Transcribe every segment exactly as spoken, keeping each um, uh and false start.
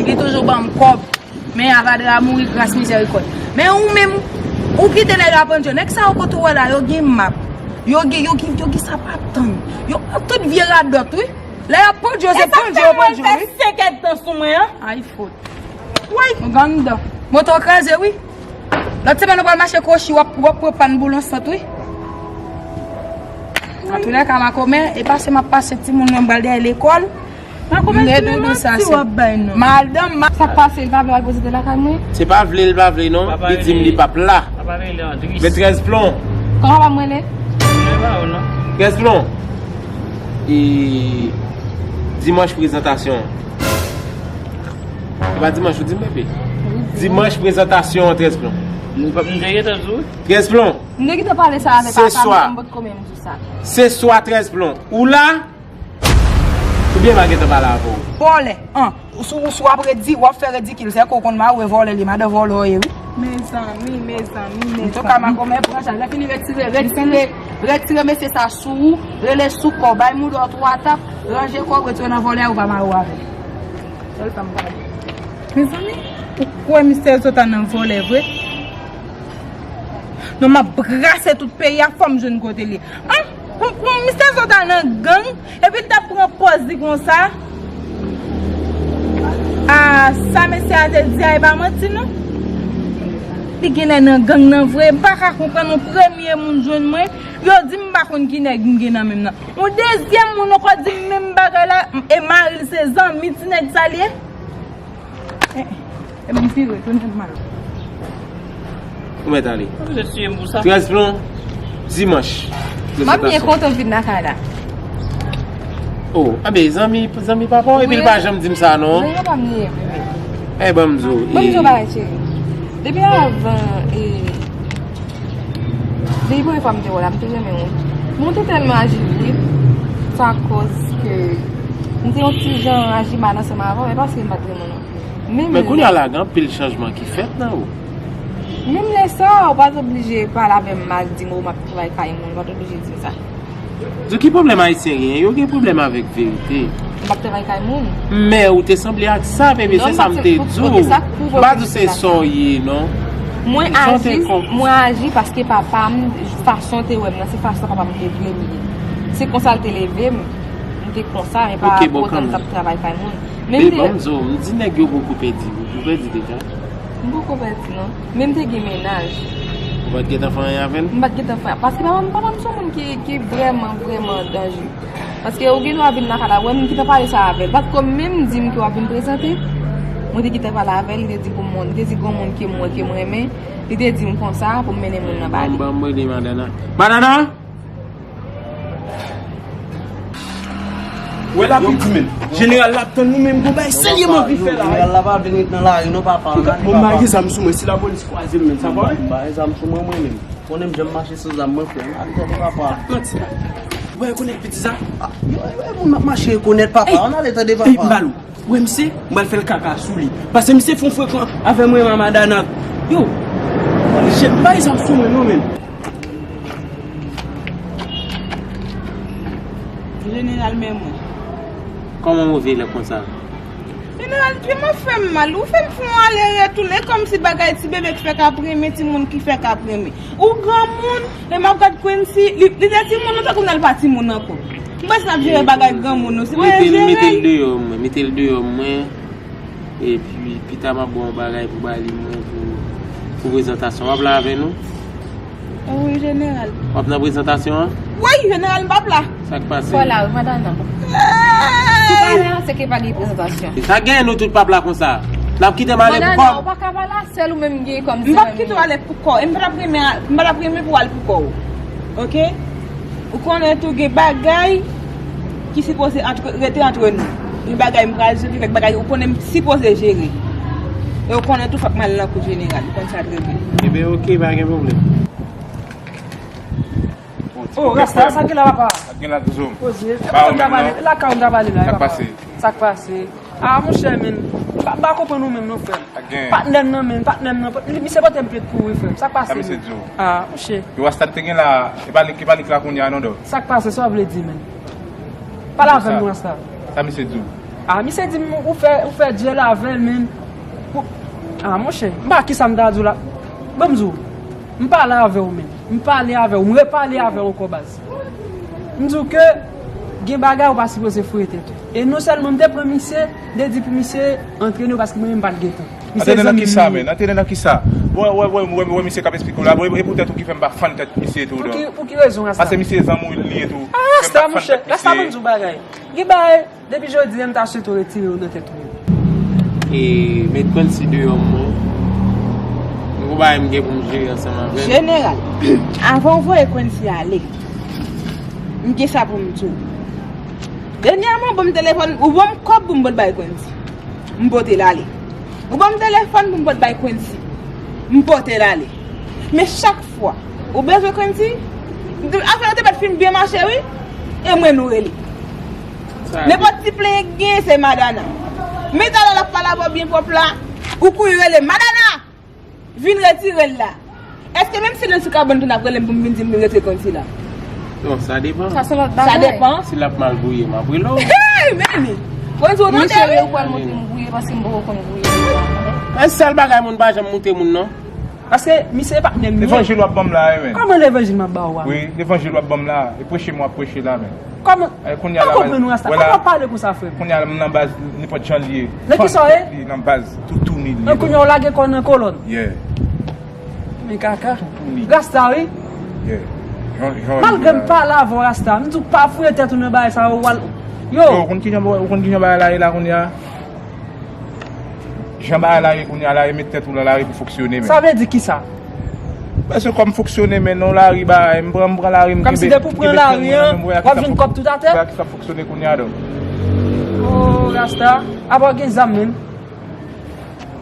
Li toujou ban m kòb. Men Avadra mouri gras mizèrikòd. Men ou menm, ou kite nèg la pandye. Nèg sa yo kote w wè la, yo gen map. Yo gen, yo gen, yo gen sa pa tann. Yo, tout vye radòt, wi. Lè y ap pandye, se pandye yo pandye, wi. E sa fè mwen fè senk èdtan sou mwen an? Ay, fot. Woy! Mwen gen anndan. Moto kraze, wi. Lòt semèn, ou pral mache kwochi, w ap, w ap pran pann boulon sant, wi. Antoulèka, makomè, e pase m ap pase timoun mwen, m pral dèyè lekòl. Makomè, m redoudou sa, se w ap bay non. Madanm, ma- Sa k pase, l pa vle al prezante lakay mwen? Se pa vle, l pa vle, non. Li di m li p ap la. Men trèz plon. Kòman papa m rele? Trèz plon. E, dimanch prezantasyon. E pa dimanch, ou di m, bebe. Dimanch prezantasyon an, trèz plon. M te gentan di w. Trèz plon. M te gentan pale sa avèk papa m, m potko menm di sa. Se swa, trèz plon. Ou la? Oubyen m pa gentan pale avè w? Vòlè, an. Ou sou, ou sou ap redi, w ap fè redikil. Se ke w konn mari w e vòlè li, madan vòlè w ye, wi. Mezanmi, mezanmi, mezanmi. Antouka, makomè, pran chaj. Lè fini retire, retire, retire mesye sa sou ou, rele sou kò w, bay mouda w twa tap, ranje kò w, retire nan vòlè a, ou pa mari w avè l. Sèl sa m ka di. Mezanmi, ou kwè mistè Zota nan vòlè vre? Non, m ap brase tout peyi a, fò m jwenn kote l ye. An, pou, pou mistè Zota nan gang, epi l t ap pran pòz li konsa. A, sa mesye a te di a, e pa manti non. Li genlè nan gang nan vre, m pa ka konprann, yon premye moun jwenn mwen, yo di m pa konn ki nèg m gen nan men m nan. Yon dezyèm moun ankò di m menm bagay la, e mari l se zanmi ti nèg sa l ye. Eh, eh, e m vire, tounen m al. Ou mèt ale. Ou bezwen tiye m pou sa? Trèz plon, dimanch. M ap byen kontan vin lakay la. Oh, anben, zanmi, zanmi papa w, epi l pa janm di m sa, non. Zanmi papa m li ye, bebe. Eh, ban m di w. Ban m di w bagay, cheri. Depi avan, e, depi premye fwa m te wè w la, m te renmen w. Men w te tèlman aji vit, sa kòz ke m te yon ti jan aji mal ansanm avè w, e paske m pa t renmen w non. Men kounye a la, gen anpil chanjman ki fèt nan ou. Menm lè sa, ou pa t oblije pale avè m mal, di m, "Oh, m ap travay kay moun," ou pa t oblije di m sa. Di w ki pwoblèm Ayisyen genyen? Yo gen pwoblèm avèk verite. M p ap travay kay moun. Men ou te sanble ak sa, bebe, se sa m te di w. M pa di w se sa w ye, non. Mwen aji, mwen aji paske papa m, fason l te wè m nan, se fason papa m te vle m ye. Se konsa l te leve m, m te konsa, men pa apotan m t ap travay kay moun. Bebe, ban m di w, m di nèg yo poko pèdi, ou pèdi deja. M poko pèdi non. Men m te gen mennaj. Ou pa t gentan fè anyen avè l? M pa t gentan fè. Paske papa m, papa m se yon moun ki, ki vrèman, vrèman danje. Paske ou gen dwa vin lakay la, wè m gentan pale sa avè l. Patko menm di m ke w ap vin prezante. Mwen te gentan pale avè l, li te di pou mwen, li te di granmoun ke mwen, ke mwen renmen. Li te di m konsa pou m mennen moun nan ba li. Ban m rele Madana. Madana! Wè lapli di menm. Jeneral la ap tann nou menm, gon bagay serye m anvi fè la. Jeneral la pa vin ret nan lari non, papa. Bon, m pa gen zam sou mwen, si lapolis kwaze m menm, sa pa wè? M pa gen zam sou mwen, mwen menm. Konnen m janm mache san zam, mwen, frè m. Al tande papa. Manti la. Wè, rekonèt piti sa? Ah, yo, yo, moun m ap mache rekonèt, papa. Ann ale tande papa. Ey, m ba l ou. Wè misye, m pral fè l kaka sou li. Paske misye fon frekan avè mwen, Madana. Yo, jèt bay zam sou mwen non, menm. Jeneral, men mwen. Kòman move lè konsa? Jeneral, pye mwen fè m mal. Ou fè m fè yon ale retounen kòmsi bagay ti bebe ki fèk ap renmen, timoun ki fèk ap renmen. Ou granmoun, e m ap gad Quincy, li, li te timoun, ou tankou l pa timoun ankò. M panse n ap jere bagay granmoun, nou. Si mwen jere. Mete l deyò, mwen. Mete l deyò, mwen. Epi, pita m ap ba w yon bagay pou ba li, mwen, pou, pou prezantasyon. W ap la avè nou? Wi, jeneral. W ap nan prezantasyon an? Wi, jeneral, m p ap la. Sa k pase? Fò la, wi, Madana. Ey! Si w pa la, se ke pa gen prezantasyon. Sa gen nou tout p ap la konsa. N ap kite m ale pou kò m. Madana, ou pa ka pa la. Sèl ou menm gen kòm zanmi. M p ap kite w ale pou kò w. E m pa t ap renmen, m pa t ap renmen pou w al pou kò w. Oke? Ou konnen tou gen bagay ki sipoze antre, rete antre nou. Gen bagay m pral jere, gen bagay ou konnen m sipoze jere. E ou konnen tou fòk m al nan kou jeneral. Ou konn sa trè byen. Ebyen, oke, pa gen pwoblèm. Oh, Rasta, sa gen la, papa? Sa gen la toujou. Lakay ou ta pale la, papa. Sa k pase? Ah, monchè, men, m pa, m pa konprann ou menm non, frè m. Patnè m nan, men, patnè m nan, li, misye pote m plent pou ou, wi, frè m. Sa k pase, men? Sa misye di w? Ah, monchè. Yo, Rasta te gen la, e pa li, e pa li k la kounye a non, dò. Sa k pase, sa w vle di, men? Pale avè m, Rasta. Sa misye di w? Ah, misye di m ou fè, ou fè dyèl avè l, men. Ou, ah, monchè, m pa kisa m ta di w la. Ban m di w, m pale avè w, men. M pale avè w, m repale avè w ankò, baz. M di w ke gen bagay ou pa sipoze foure tèt ou. E non sèlman m te pran misye, m te di pou misye antre nou paske mwen menm m pa t gen tan. Misye zanmi m li ye. Antre nan kisa, men? Antre nan kisa? Wè, wè, wè, wè, wè, misye k ap esplike w la. Bon, e, e poutèt ou ki fè m pa fann tèt misye tou, dò. Pou ki, pou ki rezon, Rasta? Paske misye zanmi w li ye tou. Ah, Rasta, monchè, Rasta, ban m di w bagay. Gen bagay, depi jodi a, m ta swete w retire yo nan tèt ou. E met Quincy deyò m non. M gon bagay m gen pou m jere ansanm avè l. Jeneral, avan w voye Quincy ale, m gen sa pou m di w. Dènyèman, ou ban m telefòn, ou ban m kòb pou m pot bay Quincy. M pote l ale. Ou ban m telefòn pou m pot bay Quincy. M pote l ale. Men chak fwa ou bezwen Quincy, afè yo te mèt fin byen mache, wi. E mwen nou rele. Nenpòt ti plenyen k genyen, se Madana. Men talè l ap pale avè w byen pwòp la, ou kouri rele Madana! Vin retire l la. Èske menm si nou sou kabann tou n ap rele m pou m vin di m vin retire Quincy la? Non, sa depann. Sa se lòt bagay. Sa depann. Si l ap mal gouye, m ap rele w. Hey, men li. Quincy, ou tande, wi? Cheri, ou pral montre m gouye paske m poko konn gouye. E sèl bagay moun pa janm moute moun non. Paske misye e patnè m li ye. Levanjil w ap ban m la, wi, men. Kòman levanjil m ap ba w a? Wi, levanjil w ap ban m la. E preche m w ap preche la, men. Kòman? Ay, kounye a la, pa konprann ou, Rasta. Kòman w ap pale konsa, frè m? Kounye a la, m nan baz, nenpòt jan l ye. Nan kisa w ye? Li nan baz, toutouni li ye. Nan kounye a, w lage kò w nan kolòn. Yeah. Men kaka. Toutouni. Rasta, wi. Yeah. Jan, jan. Malgre m pale avè w, Rasta, m di w pa foure tèt ou nan bagay sa yo, w al, yo. Yo, ou konn kijan, ou konn kijan bagay la ye la kounye a? Jan bagay la ye kounye a la, remèt tèt ou nan lari pou fonksyone, men. Sa vle di kisa? Paske kòm fonksyone, men, nan lari bagay, m pran, m pran lari, m kenbe, m kenbe krenn mwen nan men m, w ap jwenn kòb tout atè? Wè a kisa k ap fonksyone kounye a, donk. Oh, Rasta, apa w gen zam, menm?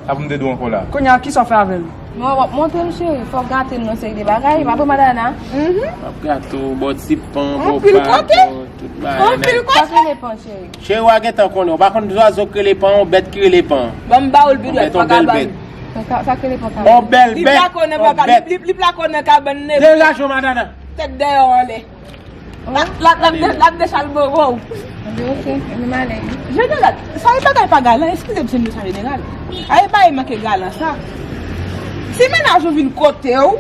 Sa pou m te di w ankò la? Kounye a, kisa w fè avè l? Non, w ap montre m, cheri. Fò w gate m nan seri de bagay. M ap pran Madana. Mhm. M ap gate w, ba w ti pan, ba w pat, ba w tout bagay nèt. Anpil kote. Sa k rele pan, cheri? Cheri, w a gentan konnen. Ou pa konn zwazo k rele pan, yon bèt ki rele pan. Ban m ba w l pi dwèt, pa kabann. Sa, sa k rele pan kabann? On bèl bèt, on bèt. Li, li, li plako nan kabann nèg. Degaje w, Madana. Tèt dèyè w anlè. L ap, l ap, l ap de-, l ap dechal bobo w. Anben, oke, anben m ale. Jeneral, sa e bagay pa galan, eskize m si m di sa, jeneral. Sa e bagay manke galan, sa. Si mennaj ou vin kote w,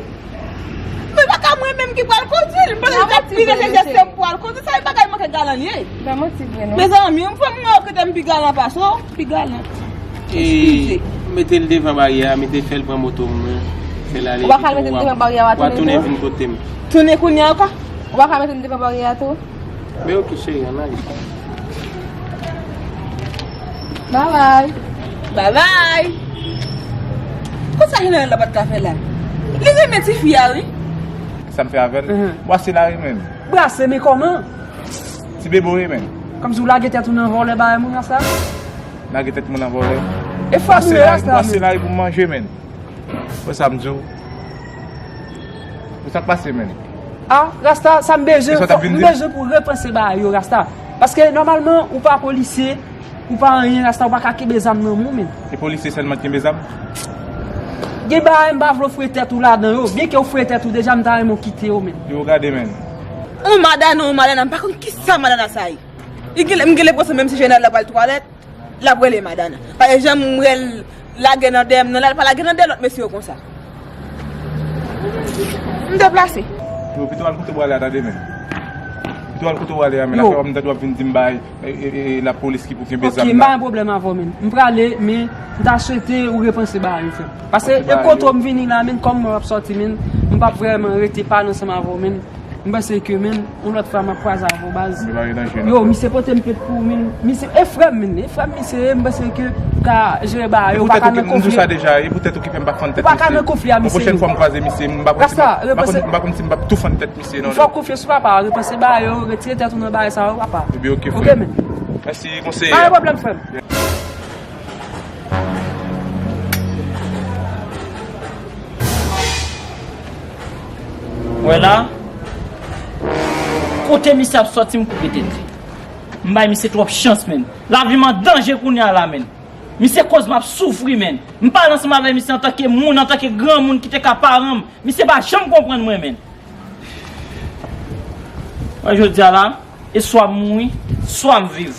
men pa ka mwen menm ki pral kondui l. M panse se pi nesesè se ou k pral kondui, sa e bagay manke galan li ye. Pa manti vre, non. Mezanmi, yon fanm mwen yo kite m pi galan pase w, pi galan. E, eskize. Mete l devan baryè a, mete fè l pran moto m, fè l ale. Ou pa ka mete l devan baryè a, w a tounen vin kote m. Tounen kounye a ankò? Ou pa ka mete m devan baryè a tou? Men oke, cheri, ann ale. Babay. Babay. Konsa jeneral la pa t ka fè la. Li renmen tifi a, wi. Sa m fè avè l? Mhm. Bwase la renmen. Bwase, men kòman? Ti bebe w ye, men. Kòmsi w lage tèt ou nan vòlè bagay moun, Rasta? Lage tèt mwen nan vòlè. E fwa nou ye, Rasta, men. Bwase la pou m manje, men. Wè sa m di w. Wè sa k pase, men. Ah, Rasta, sa m bezwen, m bezwen pou w repanse bagay yo, Rasta. Paske nòmalman, ou pa polisye, ou pa anyen, Rasta, ou pa ka kenbe zam nan men w, men. E polisye sèlman ki kenbe zam? Gen bagay m pa vle w foure tèt ou ladan yo. Byenke w foure tèt ou deja, m ta renmen w kite yo, men. Yo, gade, men. On Madana, on Madana, m pa konn kisa Madana sa ye. Li gen lè, m gen lenpresyon menm si jeneral la pral twalèt, l ap rele Madana. Paske jan m wè l lage nan dèyè m nan la, l pa lage nan dèyè lòt mesye yo konsa. M deplase. Yo, pito al kote w prale a, tande, men. Pito al kote w prale a, men. Yo. Afè w ap, m tande w ap vin di m bay, e, e, e, lapolis ki pou kenbe zam nan. Ok, m pa gen pwoblèm avè w, men. M prale, men m ta swete ou repanse bagay yo, frè m. Paske e kote w m vini la, men, kòm mwen w ap sòti, men, m p ap vrèman rete pale ansanm avè w, men. M panse ke, men, yon lòt fwa m ap kwaze avè w, baz. Yo, misye pote m pet pou ou, men. Misye, e frè m, men. E frè m, misye ye, m panse ke ou ka jere bagay yo, ou pa ka nan konfli. E poutèt ou ki, m di w sa deja, e poutèt ou ki fè m pa fann tèt misye. Ou pa ka nan konfli a misye yo. Yon pwochèn fwa m kwaze misye, m pa konn si m ap, m pa konn, m pa konn si m ap tou fann tèt misye, non, non. Fò w konfye sou papa, repanse bagay yo, retire tèt ou nan bagay sa yo, papa. Ebyen, oke, frè m. Ok, men. Mèsi, konseye. Pa gen pwoblèm, frè m. Wè la, kote misye ap sòti, m koupe tèt li. M bay misye twòp chans, men. Lavi m an danje kounye a la, men. Misye koz m ap soufri, men. M pale ansanm avè misye antanke moun, antanke granmoun ki te ka paran m. Misye pa janm konprann mwen, men. Mwen jodi a la, e swa m mouri, swa m viv.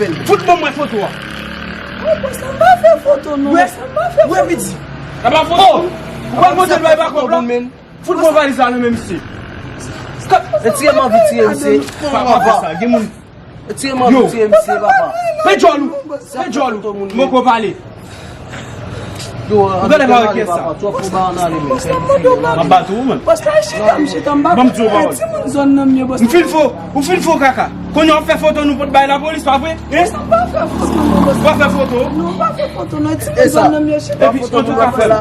avè l. Fout ban mwen foto a. Oh, bòs la, m pa fè foto, non. Bòs la, m pa fè foto. Piti. Sa pa foto. Ou pa montre l bay bakòp la. Fout mwen valiz la nan men misye. Retire m anvi tire misye. Pa, pa fè sa. Gen moun. Retire m anvi tire misye, papa. Fè djòl ou. Fè djòl ou. M poko pale. Ou gade mwen avèk pyès sa. M ap bat ou, man. Bòs la, chita, m chita, m pa fè. Ban m di w pawòl. Timoun zòn nan m ye, bòs la. M fin fo, ou fin fo kaka. Kounye a w ap fè foto nou pot bay lapolis, pa vre? Hein? Bòs la, m pa fè foto, non, bòs la. Ou pa fè foto? Non, m pa fè foto, non. Timoun zòn nan m ye, chita. Epi, an tou ka, frè m.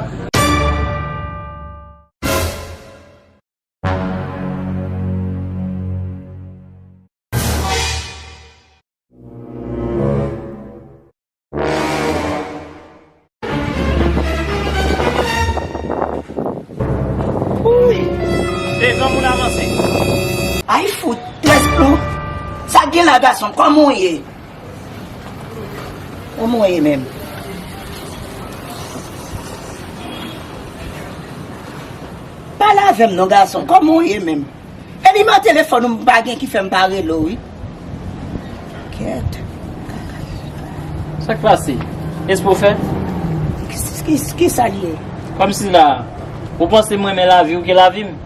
Wouy! E granmoun avanse. Ay fout, trèz plon. Sa gen la gason, kòman w ye? Kòman w ye menm? Pale avè m non gason, kòman w ye menm? Epi mwen telefòn ou m pa gen ki fè m pa rele w wi. Kèt. Sa k pase? Espre w fè? Ki, ki, ki sa l ye? Kòmsi la, ou panse mwen renmen lavi w ke lavi m?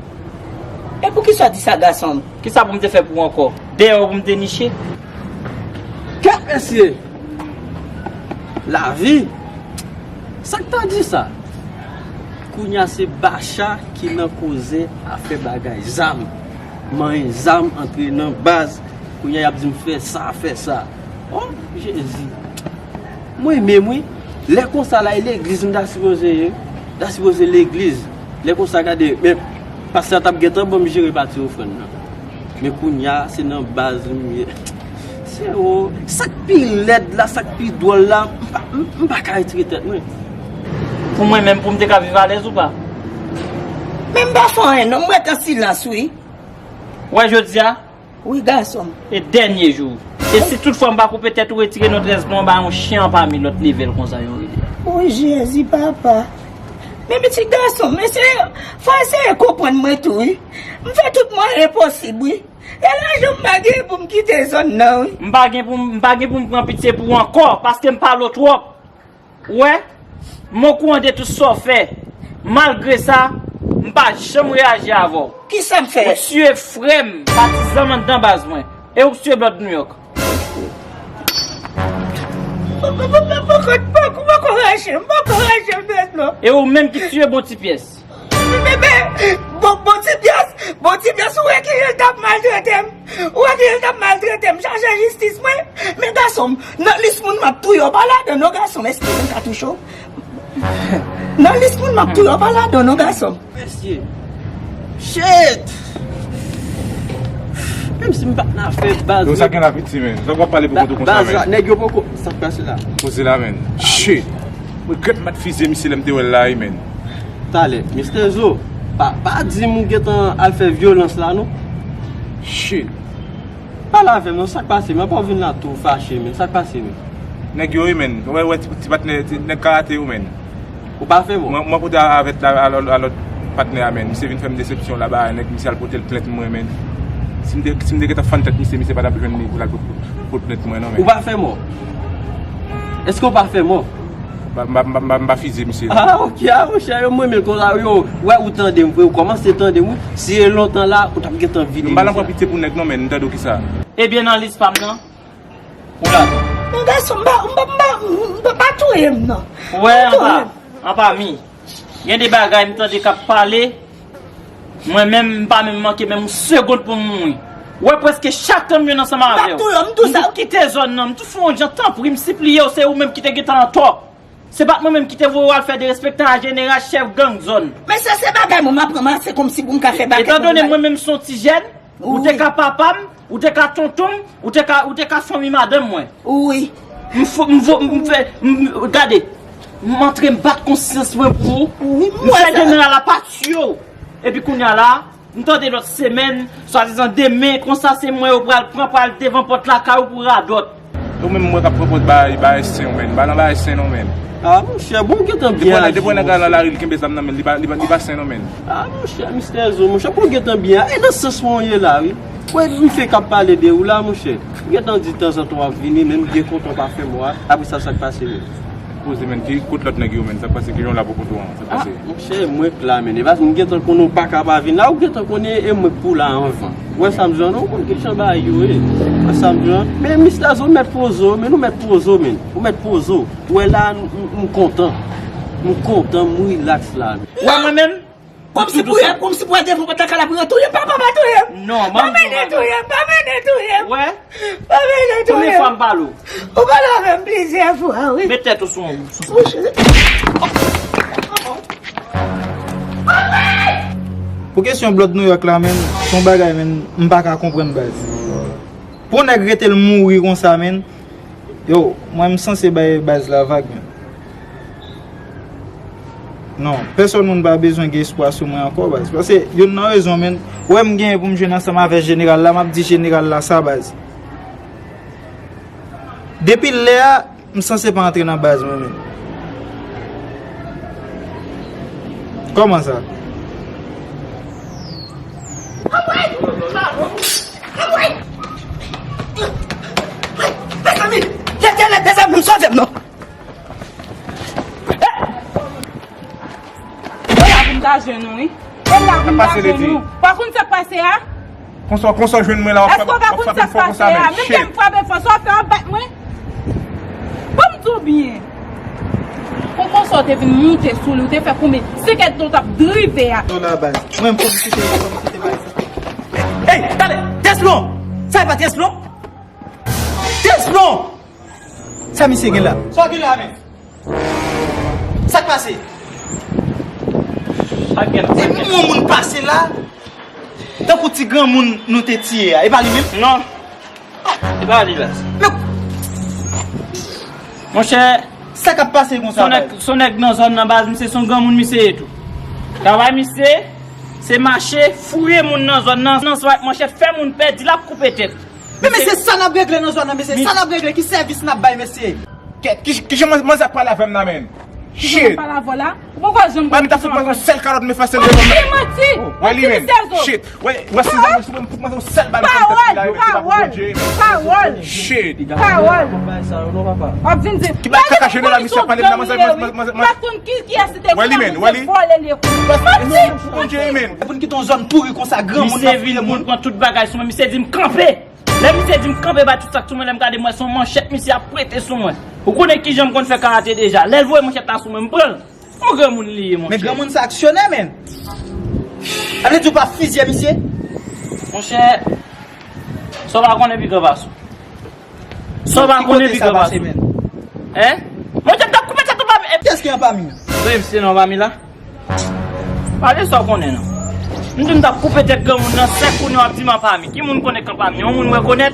E poukisa w di sa gason m? Kisa pou m te fè pou w ankò? Dèyè w pou m te niche? Kèt mesye! Lavi! Sa k ta di sa? Kounye a se Bacha ki nan koze afè bagay zam. Manyen zam antre nan baz. Kounye a y ap di m fè sa, fè sa. Oh, Jezi. Mwen menm wi. Lè konsa la, e legliz m ta sipoze ye. M ta sipoze legliz. Lè konsa gade, men pastè a t ap gentan ban m jere pati ofrann nan. Men kounye a, se nan baz li m ye. Se o, sa k pi lèd la, sa k pi dwòl la, m pa, m, m pa ka retire tèt mwen. Pou mwen menm, pou m te ka viv alèz ou pa? Men m pa fè anyen non, m ret an silans wi. Wè jodi a? Wi gason m. E dènye jou. E si tout fwa m pa koupe tèt ou, retire non trèz plon anba yon chen anpami lòt level konsa yon rele. O Jezi papa. Men pitit gason m, mesye, fò eseye konprann mwen tou wi. M fè tout mwayen posib wi. E lajan m pa gen pou m kite zòn nan wi. M pa gen pou m, m pa gen pou m pran pitye pou ou ankò, paske m pale w twòp. Ou wè, m okouran de tout sa w fè. Malgre sa, m pa janm reyaji avè w. Kisa m fè? Ou tiye frè m, patizan m anndan baz mwen. E ou k tiye Blood New York. Poko, poko, poko rache m, poko rache m nèt non. E ou menm ki tiye Bon Ti Pyès. Bebe, bon, bon ti pyès, bon ti pyès, ou wè kijan l t ap maltrete m? Ou wè kijan l t ap maltrete m? Chache jistis mwen. Men gason m, nan lis moun m ap touye w pa ladan non gason m, eskize m ka touche w. Nan lis moun m ap touye w pa ladan non gason m. Mesye. Shit! Menm si m pa t nan afè baz. Yo, sa gen la piti, men. Sa w ap pale pou kont ou konsa, men. Baz la, nèg yo poko. Sa k pase la? Koze la, men. Shit! Mwen regrèt m pa t fize misye lè m te wè l la, wi, men. Talè, Mister Zo, pa, pa di m ou gentan al fè vyolans la, non. Shit. Pale avè m, non, sa k pase, men pa w vin la tou fache, men, sa k pase, men. Nèg yo, wi, men. Wè, wè, ti, ti patnè, ti, nèg karate yo, men. Ou pa fè mò? Mwen, mwen pote avèt la, a, a, a lòt patnè a, men. Misye vin fè m desepsyon la, ba, nèg, misye al pote l plent mwen, men. Si m te, si m te gentan fann tèt misye, misye pa t ap jwenn li pou l al pot, pot, pot plent mwen, non, men. Ou pa fè mò? Èske w pa fè mò? M pa, m pa, m pa, m pa, m pa fize misye. Ah, ok, ah, monchè, yo, mwen, men konsa, yo, wè, ou tande m vre, ou kòmanse tande m, wi. Si e lontan la, ou t ap gentan vide misye. M pa nan pran pitye pou nèg, non, men, m tande w kisa. Ebyen, nan lis pa m nan, ou la. Yon gason, m pa, m pa, m pa, m pa, pa touye m, non. Ou wè, anpa, anpa mi. Gen de bagay m tande k ap pale, mwen menm, m pa menm manke menm yon segonn pou m mouri. Ou wè, prèske chak tan m jwenn ansanm avè w. M ap touye w, m tou sa. M kite zòn nan, m tou fè yon jan, tanpri, m sipliye w, se ou menm ki te gentan antò. Se pa t mwen menm ki te voye w al fè derespektan a jeneral chèf gang zòn. Men sa se bagay mwen m ap ranmase kòmsi pou m ka fè bagay. Etandone mwen menm se yon ti jèn, Ou te ka papa m, ou te ka tonton m, ou te ka, ou te ka fanmi madanm mwen. Wi. M fou, m vo, m fè, m, gade, m antre m bat konsyans mwen pou ou. Wi, m fè jeneral la pa tiye w. Epi kounye a la, m tande lòt semèn, swadizan demen, konsa se mwen yo pral pran, pral devan pòt lakay ou pou radòt. Ou menm mwen k ap pran pòt bagay, bagay sen w menm. Pa nan bagay sen non menm. Ah, monchè, bon, w gentan byen aji, monchè. Depi w nèg la nan lari, l kenbe zam nan men l, li pa, li pa, li pa sen non menm. Ah, monchè, mistè Zo, monchè, bon, w gentan byen. E nan sans mwen w ye la, wi. Wè, misye k ap pale de ou la, monchè. M gentan di tanzantan w ap vini, men m byen kontan w pa fè mò a. Apre sa, sa k pase menm? Poze, menn, ki, kot lòt nèg yo, menn? Sa k pase? Ki jan w la pou kont ou an? Sa k pase? Monchè, mwen k la, menn. E paske m gentan konnen w pa ka pa vin la, ou gentan konnen e mwen k pou la anvan. Ou wè sa m di w an non, ou konn ki jan bagay yo ye. Ou wè sa m di w an? Men mistè Zo mèt poze w, menn, ou mèt poze w, menn. Ou mèt poze w. Ou wè la, m, m, m kontan. M kontan, m rilaks la. Ou wè mwen menm? Kòmsi pou, kòmsi pou al devan pòt lakay la pou yo touye m, papa pa touye m. Non, pa mennen touye m, pa mennen touye m. Wè? Pa mennen touye m. Konbyen fwa m pale w? Ou pale avè m plizyè fwa, wi. Met tèt ou sou yon. Pou kesyon Blood New York la, menn, se yon bagay, menn, m pa ka konprann, baz. Pou yon nèg rete l mouri konsa, menn, yo, mwen, m sanse bay baz la vag, menn. Non, pèsòn moun pa bezwen gen espwa sou mwen ankò, baz. Paske youn nan rezon, menn, ou wè m genyen pou m jwenn ansanm avèk jeneral la, m ap di jeneral la sa, baz. Depi lè a, m sanse pa antre nan baz mwen menm. Kòman sa? Mezanmi, Letènèl, mezanmi, sove m non. E la pou m ta jwenn ou, wi. E la pou m ta jwenn ou. Pa konn sa k pase a? Konsa, konsa w jwenn mwen la, w ap frape m fò konsa menm. Menm lè m frape fò, sa w fè, w ap bat mwen? Ban m di w byen. Kon konsa w te vin moute sou li, w te fè konbyen? Senk èdtan w t ap drive a. Non, la baz. Mwen, m fò m kite, fò m kite baz. Ey, tande, Tèsplon! Sa e pa Tèsplon? Tèsplon! Sa misye gen la? Sa w gen la, menm? Sa k pase? Sa k gen la? Depi yon moun pase la, tankou ti granmoun nou te tiye a, e pa li menm? Non. E pa li la. Men monchè, sa k ap pase konsa, baz? Se yon nèg nan zòn nan, baz, misye se yon granmoun misye ye tou. Travay misye, se mache, fouye moun nan zòn nan, nan swat, manchèt, fè moun pèdi, l ap koupe tèt. Men mesye, sa n ap regle nan zòn nan, mesye? Sa n ap regle? Ki sèvis n ap bay, mesye? Kèt, ki, ki jan manzè ap pale avè m nan, menn? Shit! Pale avè w la? Ou poko janm konn ki jan w ap pale. Mwen, m ta fout manzè yon sèl kalòt, men fasil li. Ou di manti! Wè li, menn. Shit! Wè, wè, si m fout manzè yon sèl bal nan tèt li la, menn, se pa pou Bondye. Pawòl! Shit! Pawòl! W ap vin di, ki bagay kaka jeneral misye ap pale m nan, manzè, manzè, manzè. M pa konn ki, kiyès li te vin la, manzè vole li. Manti! Pou Bondye, menn. Pou n kite yon zòn pouri konsa, granmoun nan fouye moun. Misye vin pran tout bagay sou mwen, misye di m kanpe. Lè misye di m kanpe bay tout sa k sou mwen, lè m gade m wè se yon manchèt misye ap prete sou mwen. Ou konnen kijan m konn fè karate deja. Lè l voye manchèt la sou mwen, m pran l. Yon granmoun li ye, monchè. Men granmoun sa aksyonè, menn. Sa vle di w pa fizye misye? Monchè, sa w pa konnen pi gran pase w. Sa w pa konnen pi gran pase w. Hein? Monchè, m t ap koupe tèt ou pa m. Kiyès ki an pami? Wi, misye nan pami la. Pale sa w konnen non. M di m t ap koupe tèt granmoun nan sèk, kounye a w ap di m an pami. Ki moun konnen k an pami? Yon moun m rekonèt?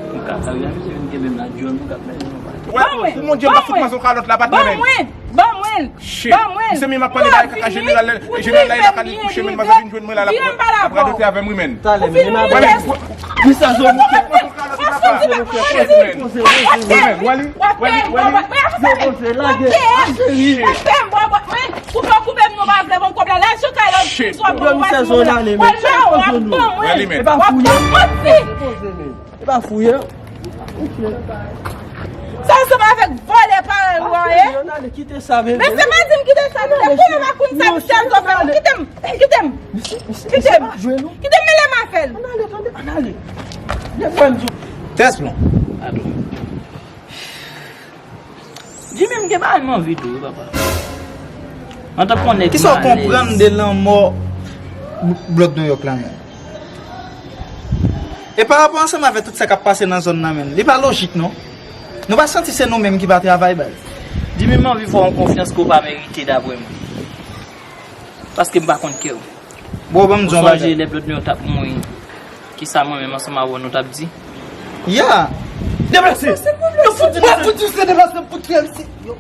M ka sa wi, misye vin kenbe m la, dyòl mwen k ap mennen nou pale. Wè, pou Bondye, m ap fout manzè yon kalòt la, patnè, menn. Ban mwen! Ban mwen! Shit. Ban mwen! Misye menm ap pale bagay kaka jeneral, jeneral la, li lakay li kouche, menn, manzè vin jwenn mwen la, l ap, l ap radote avè m, wi, menn. Talè, menn, m ap Misye Zo, monchè. Poze, poze, poze, poze, poze. Yo, poze, lage. A, cheri. Ou pa koupe m non, pa vle ban m kòb la. Laj yo kay la. Shit. Yo, misye Zo, lale, men. Wè la, w ap ban mwen. Wè li, men. E pa fouye. Poze, poze, men. E pa fouye. Sa ansanm avèk vòlè parèy ou an, e? Yo, n ale, kite sa, men. Men se pa di m kite sa, men. Kounye a pa konn sa, misye Zo fè. Kite m. Kite m! Kite m! Kite m, men lè m a fè l! Ann ale, tande, ann ale. Lè m wè m sou. Tèsplon. Jimmy, m gen bagay m anvi di w, papa. An tan konnen kisa w konprann de lanmò Blood New York la, menm? E pa rapò ansanm avèk tout sa k ap pase nan zòn nan, menm, li pa lojik, non. Nou pa santi se nou menm ki pa travay, baz? Jimmy, m anvi fè w yon konfyans ke w pa merite, daprè mwen. Paske m pa konn kè w. Bro, ban m di yon bagay. Sonje lè Bloodmeo t ap mouri, kisa mwen menm ansanm avè w nou t ap di? Ya. Deplase! Yo fout di nou se deplase pou T M C. Yo.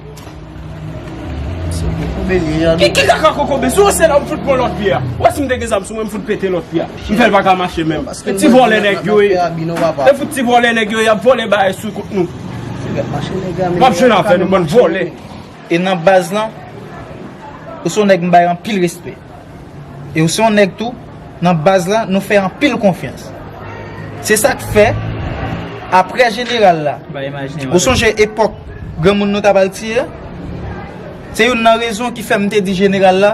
Kokobe li ye. Ki, ki kaka kokobe? Si w se la, w fout pran lòt pye a. Ou wè si m te gen zam sou mwen, m fout pete lòt pye a. M fè l pa ka mache menm. E ti vòlè nèg yo ye. E fout ti vòlè nèg yo ye, y ap vòlè bagay sou kont nou. W ap jwenn afè nou, bann vòlè. E nan baz lan, ou se yon nèg m bay anpil respè. E ou se yon nèg tou, nan baz la, nou fè anpil konfyans. Se sa k fè, apre jeneral la, ou sonje epòk granmoun nou t ap al tiye? Se youn nan rezon ki fè m te di jeneral la,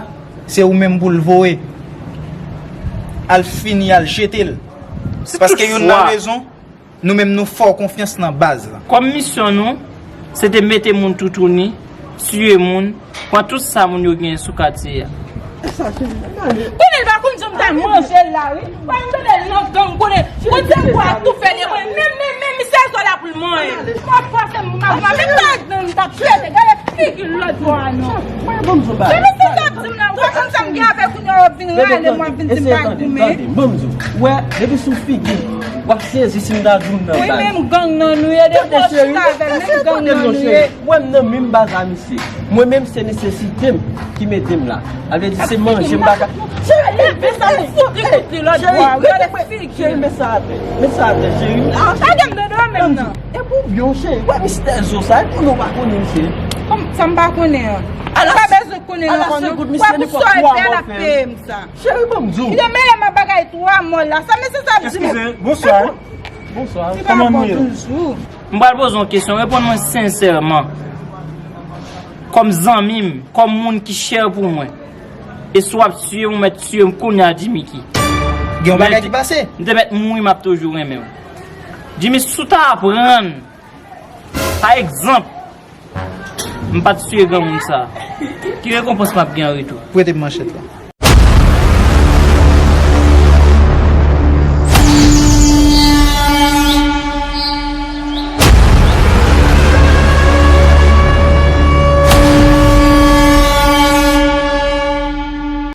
se ou menm pou l voye. Al fini, al jete l. Paske youn nan rezon, nou menm nou fè w konfyans nan baz la. Kòm misyon nou, se te mete moun toutouni, tiye moun, pran tout sa moun yo genyen sou katye a. Konnen l pa konn jan m ta manje l la wi. Wè m tande l nan gang konnen. Kote bwa tou fè de mwen. Menm menm menm misye sou la pou l manyen. M ap pase m ap mwen menm pa nan m t ap pete. Gade figi lòt bò a non. Mwen bon m sou ba. Menm misye sa ap di m la. Ou konn sa m gen avèk ou nan yo vin rale mwen vin di m pa goumen. Tande, tande, ban m di w. Wè, depi sou figi w ap sezi si m ta di w m nan baz. Wi, menm gang nan nou ye, depi w ap chita avè l, menm gang nan nou ye. Wè m nan menm baz a misye. Mwen menm se nesesite m ki mete m la. A vle di se manje m pa ka. Cheri, men sa atè. Cheri, men sa atè. Men sa atè, cheri. Gade m nan dwa menm nan. E pou byon, cheri. Wè mistè zo sa, e pou nou pa konnen, cheri. Kòm sa m pa konnen an. Ala, pa bezwen konnen nan kò nou. Wè pou sa w fè l ap peye m sa. Cheri, ban m di w. Li te mele m a bagay twa mò la. Sa mesye sa ap di m. Eskize, bonswa. Bonswa, kòman nou ye? M pral poze yon kesyon, reponn mwen sensèman. Kòm zanmi m, kòm moun ki chè pou mwen. E si w ap tiye m, ou mèt tiye m kounye a, Jimmy ki. Gen yon bagay ki pase? M te mèt mouri, m ap toujou renmen w. Jimmy, si w ta aprann, pa egzanp, m pa t tiye granmoun sa a, ki rekonpans m ap gen an retou? Prete m manchèt la.